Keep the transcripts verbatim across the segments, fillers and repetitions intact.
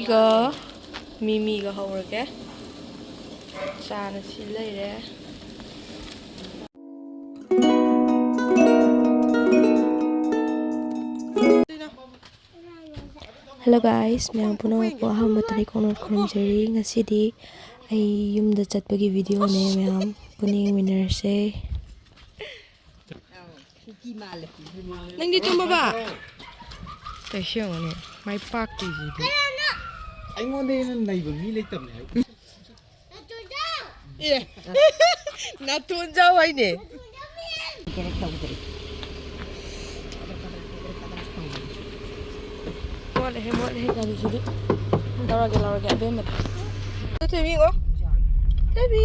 ꯒ ꯃꯤꯃꯤꯒ ꯍꯧꯔꯒꯦ꯫ ꯆꯥꯅ ꯁꯤ ꯂꯩꯔꯦ꯫ Hello guys, ꯃꯌꯥꯝ ꯄꯨꯝꯅꯃꯛꯄꯨ ꯑꯍꯥꯟꯕ ꯇꯔꯤꯛ ꯀꯣꯛꯅ ꯈꯨꯔꯨꯝꯖꯔꯤ꯫ ꯉꯁꯤꯗꯤ ꯑꯩ ꯌꯨꯝꯗ ꯆꯠꯄꯒꯤ ꯚꯤꯗꯤꯑꯣꯅꯦ, ꯃꯌꯥꯝ ꯄꯨꯟꯅ ꯌꯦꯡꯃꯤꯟꯅꯔꯁꯦ꯫ ꯅꯪꯗꯤ ꯇꯨꯝꯃꯕ? ꯇꯩꯁꯦ ꯌꯦꯡꯉꯨꯅꯦ, ꯃꯥꯏ ꯄꯥꯛꯇ꯭ꯔꯤꯁꯤꯗꯤ꯫ ꯑꯩꯉꯣꯟꯗ ꯍꯦꯟꯅ ꯅꯩꯕ ꯃꯤ ꯂꯩꯇꯕꯅꯦ꯫ ꯑꯦ, ꯅꯥꯇꯣꯟ ꯆꯥꯎ ꯍꯥꯏꯅꯦ꯫ ꯃꯣꯠꯂꯦꯍꯦ, ꯃꯣꯠꯂꯦꯍꯦ ꯒꯥꯔꯤꯁꯤꯗꯤ꯫ ꯂꯧꯔꯒꯦ, ꯂꯧꯔꯒꯦ, ꯑꯕꯦꯝꯃꯗ꯫ ꯊꯣꯏꯕꯤ ꯌꯦꯡꯉꯣ꯫ ꯊꯣꯏꯕꯤ꯫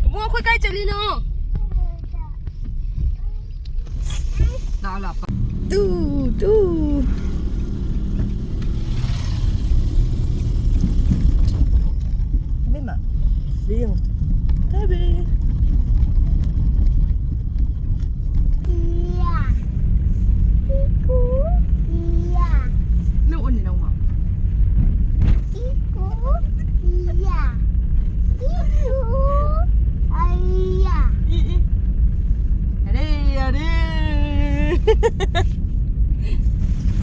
ꯏꯕꯨꯡꯉꯣ, ꯑꯩꯈꯣꯏ ꯀꯥꯏ ꯆꯠꯂꯤꯅꯣ? ꯂꯥꯛꯑꯣ, ꯂꯥꯛꯑꯣ꯫ Two, two. ꯏꯕꯦꯝꯃ, ꯁꯤ ꯌꯦꯡꯉꯨ꯫ ꯊꯣꯏꯕꯤ꯫ ꯏꯌꯥ꯫ ꯀꯨꯀꯨ꯫ ꯏꯌꯥ꯫ ꯅꯪ ꯑꯣꯟꯅꯤ ꯅꯪ ꯃꯥ꯫ ꯀꯨꯀꯨ꯫ ꯏꯌꯥ꯫ ꯀꯨꯀꯨ꯫ ꯑꯌꯥ꯫ E, E. ꯑꯔꯦ, ꯑꯔꯦ꯫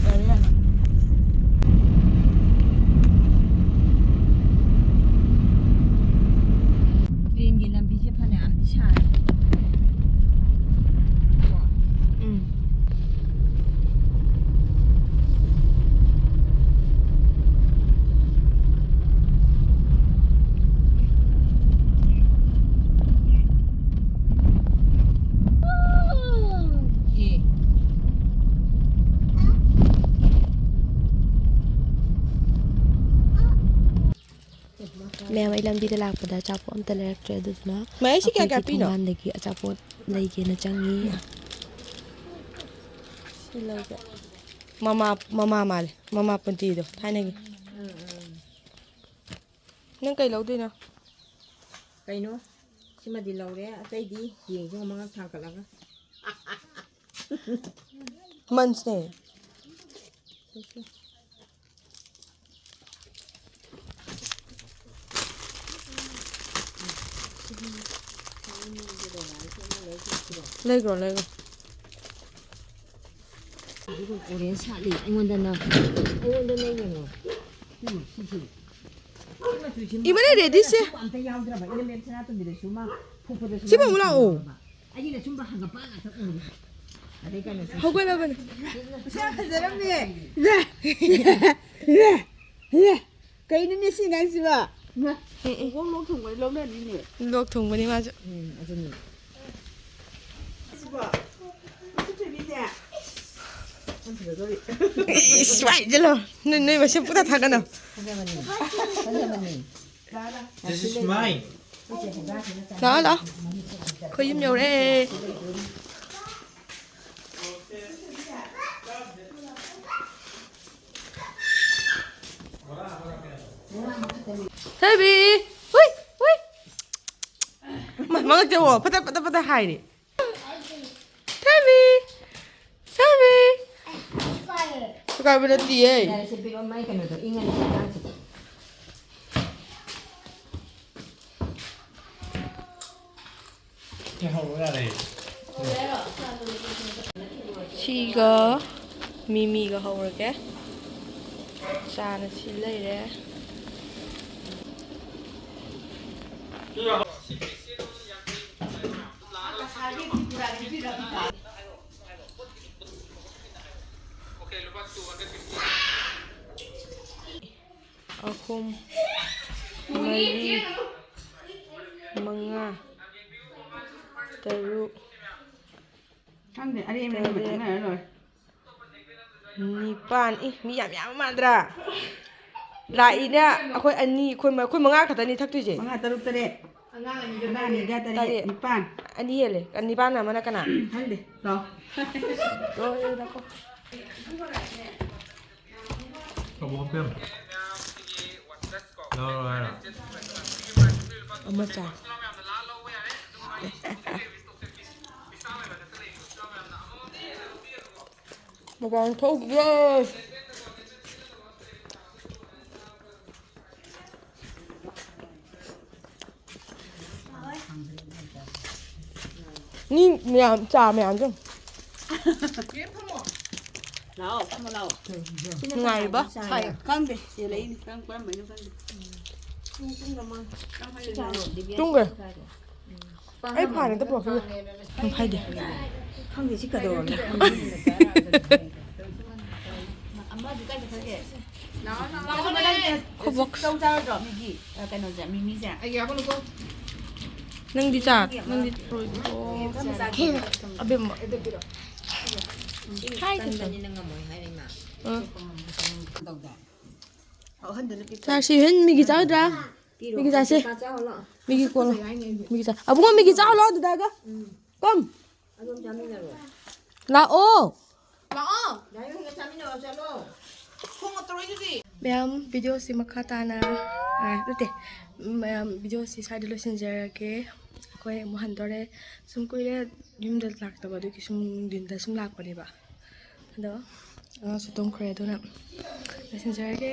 ꯌꯥꯔꯦ, ꯌꯥꯔꯦ꯫ ꯇ꯭ꯔꯦꯟꯒꯤ ꯂꯝꯕꯤꯁꯦ ꯐꯅꯌꯥꯝꯗꯤ ꯁꯥꯡꯉꯦ꯫ ꯀꯣ? ꯎꯝ꯫ ꯑꯦ꯫ ꯃꯌꯥꯝ, ꯑꯩ ꯂꯝꯕꯤꯗ ꯂꯥꯛꯄꯗ ꯑꯆꯥꯄꯣꯠ ꯑꯝꯇ ꯂꯩꯔꯛꯇ꯭ꯔꯦ, ꯑꯗꯨꯗꯨꯅ ꯃꯌꯥꯏꯁꯤ ꯀꯌꯥ ꯀꯌꯥ ꯑꯩꯈꯣꯏꯒꯤ ꯄꯤꯅꯣ? ꯊꯣꯡꯒꯥꯟꯗꯒꯤ ꯑꯆꯥꯄꯣꯠ ꯂꯩꯒꯦꯅ ꯆꯪꯉꯤ꯫ ꯁꯤ ꯂꯩꯒꯦ꯫ ꯃꯃꯥ, ꯃꯃꯥ ꯃꯥꯜꯂꯦ, ꯃꯃꯥ ꯄꯨꯟꯇꯤꯗꯣ ꯊꯥꯏꯅꯒꯤ꯫ ꯅꯪ ꯀꯩ ꯂꯧꯗꯣꯏꯅꯣ? ꯀꯩꯅꯣ? ꯁꯤꯃꯗꯤ ꯂꯧꯔꯦ, ꯑꯇꯩꯗꯤ ꯌꯦꯡꯁꯤ ꯃꯉꯛ ꯊꯥꯡꯀꯠꯂꯒ꯫ ꯃꯟꯁꯅꯦ꯫ ꯁꯦ, ꯁꯦ꯫ ꯂꯩꯈ꯭ꯔꯣ, ꯂꯩꯈ꯭ꯔꯣ꯫ ꯑꯗꯨꯒ ꯑꯣꯔꯦꯟꯖ ꯁꯥꯠꯂꯤ ꯑꯩꯉꯣꯟꯗꯅ꯫ ꯑꯩꯉꯣꯟꯗꯅ ꯌꯦꯡꯉꯣ꯫ ꯁꯤꯁꯦ꯫ ꯏꯃꯥꯅ ꯔꯦꯗꯤꯁꯦ꯫ ꯑꯝꯇ ꯌꯥꯎꯗ꯭ꯔꯕ ꯏꯂꯦꯃꯦꯟꯁꯅꯥ ꯇꯨꯝꯕꯤꯗꯁꯨ ꯃꯥ ꯐꯨꯛꯄꯗꯁꯨ ꯁꯤ ꯃꯃꯨ ꯂꯥꯛꯑꯣ꯫ ꯑꯩꯒꯤꯅ ꯁꯨꯝꯕ ꯍꯪꯒꯄꯥ ꯉꯥꯛꯇ ꯎꯔꯦ꯫ ꯑꯗꯩ ꯀꯩꯅꯣꯁꯦ꯫ ꯍꯧꯒꯠꯂꯕꯅꯤ꯫ ꯃꯁꯤ ꯌꯥꯝ ꯐꯖꯔꯝꯃꯦ꯫ ꯀꯩꯅꯣꯅꯦ ꯁꯤ ꯅꯪꯁꯤꯕꯣ? ꯏꯃꯥ, ꯎꯝ, ꯎꯝ꯫ ꯏꯕꯣꯛ ꯂꯣꯛ ꯊꯨꯡꯕꯩ ꯂꯧꯅꯔꯤꯅꯦ꯫ ꯂꯣꯛ ꯊꯨꯡꯕꯅꯤ ꯃꯥꯁꯨ꯫ ꯎꯝ, ꯑꯗꯨꯅꯤ꯫ ꯁꯤꯕꯣ? ꯁꯤ ꯊꯣꯏꯕꯤꯁꯦ? ꯌꯥꯝ ꯐꯖꯗꯧꯔꯤ꯫ ꯏꯁ, ꯋꯥꯏ, ꯆꯠꯂꯣ꯫ ꯅꯣꯏ, ꯅꯣꯏ ꯃꯁꯦꯟ ꯄꯨꯡꯊꯥ ꯊꯥꯒꯠꯅꯧ꯫ ꯐꯖꯕꯅꯤ꯫ ꯐꯖꯕꯅꯤ꯫ This is mine. ꯂꯥꯛꯑꯣ, ꯂꯥꯛꯑꯣ꯫ ꯑꯩꯈꯣꯏ ꯌꯨꯝ ꯌꯧꯔꯦ꯫ ꯊꯣꯏꯕꯤ! ꯍꯨꯏ! ꯍꯨꯏ! ꯃ-, ꯃꯉꯛꯇ ꯌꯦꯡꯉꯣ꯫ ꯐꯠꯇ, ꯐꯠꯇ, ꯐꯠꯇ ꯍꯥꯏꯔꯦ꯫ ꯊꯣꯏꯕꯤ! ꯊꯣꯏꯕꯤ! ꯊꯨꯒꯥꯏꯕ ꯅꯠꯇꯤꯌꯦ꯫ ꯌꯥꯔꯦ, ꯁꯤ ꯄꯤꯔꯛꯑꯣ, ꯃꯥꯏ ꯀꯩꯅꯣꯗꯣ ꯏꯪꯉꯅꯤ ꯑꯉꯥꯡꯁꯤꯡ꯫ ꯁꯤꯒ ꯃꯤꯃꯤꯒ ꯍꯧꯔꯒꯦ꯫ ꯆꯥꯅ ꯁꯤ ꯂꯩꯔꯦ꯫ ꯑꯍꯨꯝ, ꯃꯔꯤ, ꯃꯉꯥ, ꯇꯔꯨꯛ, ꯈꯪꯗꯦ, ꯑꯔꯦꯝꯕꯗ ꯃꯇꯝ ꯂꯩꯔ ꯂꯣꯏꯔꯦ꯫ ꯅꯤꯄꯥꯟ꯫ ꯏ, ꯃꯤ ꯌꯥꯝ ꯌꯥꯝꯕ ꯃꯥꯟꯗ꯭ꯔꯥ? ꯂꯥꯛꯏꯅ ꯑꯩꯈꯣꯏ ꯑꯅꯤ, ꯑꯩꯈꯣꯏ ꯃ-, ꯑꯩꯈꯣꯏ ꯃꯉꯥ ꯈꯛꯇꯅꯤ ꯊꯛꯇꯣꯏꯁꯦ꯫ ꯃꯉꯥ, ꯇꯔꯨꯛ, ꯇꯔꯦꯠ꯫ ꯑꯉꯥꯡ ꯑꯅꯤꯒ ꯇꯔꯦꯠ, ꯇꯔꯦꯠ꯫ ꯅꯤꯄꯥꯟ꯫ ꯑꯅꯤ ꯍꯦꯜꯂꯦ꯫ ꯅꯤꯄꯥꯟꯅ ꯑꯃꯅ ꯀꯅꯥ? ꯈꯪꯗꯦ꯫ ꯂꯥꯛꯑꯣ꯫ ꯂꯣꯏꯔꯦ, ꯂꯥꯛꯑꯣ꯫ ꯀꯕꯣꯛ ꯍꯥꯞꯄꯤꯔꯝꯃꯣ꯫ ꯂꯧꯔꯣ ꯍꯥꯏꯔꯣ? ꯑꯃ ꯆꯥ꯫ ꯃꯄꯥꯟ ꯊꯣꯛꯎꯈꯤꯒꯦ꯫ ꯃꯤ ꯃꯌꯥꯝ ꯆꯥ ꯃꯌꯥꯝꯁꯦ꯫ ꯂꯥꯛꯑꯣ, ꯐꯝꯃꯣ ꯂꯥꯛꯑꯣ꯫ ꯅꯨꯡꯉꯥꯏꯔꯤꯕ? ꯁꯥꯏ꯫ ꯈꯪꯗꯦ, ꯌꯦꯜꯂꯛꯏꯅꯤ꯫ ꯀꯔꯝ ꯀꯔꯝꯕꯩꯅꯣ ꯈꯪꯗꯦ꯫ ꯇꯨꯝꯈ꯭ꯔꯦ꯫ ꯑꯩ ꯐꯥꯟ ꯑꯝꯇ ꯄꯨꯔꯛꯈꯤꯒꯦ꯫ ꯐꯥꯏꯗꯦ꯫ ꯈꯪꯗꯦ ꯁꯤ ꯀꯩꯗꯧꯔꯕꯅꯣ꯫ ꯑꯃꯗꯤ ꯀꯥꯏ ꯆꯠꯈ꯭ꯔꯒꯦ? ꯂꯥꯛꯑꯣ, ꯂꯥꯛꯑꯣ꯫ ꯈꯨꯕꯣꯛ꯫ ꯆꯧ ꯆꯥꯔꯗ꯭ꯔꯣ? ꯃꯤꯒꯤ, ꯑ, ꯀꯩꯅꯣꯁꯦ, ꯃꯤꯃꯤꯁꯦ꯫ ꯅꯪꯗꯤ ꯆꯥ, ꯅꯪꯗꯤ ꯂꯣꯏꯗ꯭ꯔꯤꯕꯣ? ꯑꯕꯦꯝꯃ꯫ ꯍꯥꯏ, ꯀꯩꯅꯣ꯫ ꯀꯟꯕꯅꯤꯅ ꯉꯝꯃꯣꯏ ꯍꯥꯏꯔꯦ ꯏꯃꯥ꯫ ꯎꯝ꯫ ꯀꯩꯗꯧꯗꯦ? ꯑꯍꯟꯗꯨꯅ ꯄꯤꯊꯣꯛ꯫ ꯆꯥꯁꯤ, ꯍꯦꯟ ꯃꯤꯒꯤ ꯆꯥꯒꯗ꯭ꯔꯥ? ꯄꯤꯔꯣ꯫ ꯃꯤꯒꯤ ꯆꯥꯁꯦ꯫ ꯆꯥ ꯆꯥꯍꯜꯂꯣ꯫ ꯃꯤꯒꯤ ꯀꯣꯜꯂꯣ꯫ ꯃꯤꯒꯤ ꯆꯥ꯫ ꯑꯕꯨꯡꯉꯣ, ꯃꯤꯒꯤ ꯆꯥꯍꯜꯂꯣ ꯑꯗꯨꯗꯒ꯫ ꯀꯝ꯫ ꯑꯗꯨꯝ ꯆꯥꯃꯤꯟꯅꯔꯣ꯫ ꯂꯥꯛꯑꯣ꯫ ꯂꯥꯛꯑꯣ꯫ ꯌꯥꯏꯔꯣꯏꯒ ꯆꯥꯃꯤꯟꯅꯔꯣ, ꯆꯠꯂꯣ꯫ ꯈꯣꯡ ꯉꯠꯇꯔꯣꯏꯗꯨꯗꯤ꯫ ꯃꯌꯥꯝ, ꯚꯤꯗꯤꯑꯣꯁꯤ ꯃꯈꯥ ꯇꯥꯅ, ꯑ, ꯅꯠꯇꯦ, ꯃꯌꯥꯝ, ꯚꯤꯗꯤꯑꯣꯁꯤ ꯁ꯭ꯋꯥꯏꯗ ꯂꯣꯏꯁꯤꯟꯖꯔꯒꯦ꯫ ꯑꯩꯈꯣꯏ ꯑꯃꯨꯛ ꯍꯟꯗꯣꯔꯦ꯫ ꯁꯨꯝ ꯀꯨꯏꯔꯦ ꯌꯨꯝꯗ ꯂꯥꯛꯇꯕ, ꯑꯗꯨꯒꯤ ꯁꯨꯝ ꯅꯨꯡꯊꯤꯟꯗ ꯁꯨꯝ ꯂꯥꯛꯄꯅꯦꯕ꯫ ꯑꯗꯣ ꯑꯉꯥꯡꯁꯨ ꯇꯨꯝꯈ꯭ꯔꯦ, ꯑꯗꯨꯅ ꯂꯣꯏꯁꯤꯟꯖꯔꯒꯦ꯫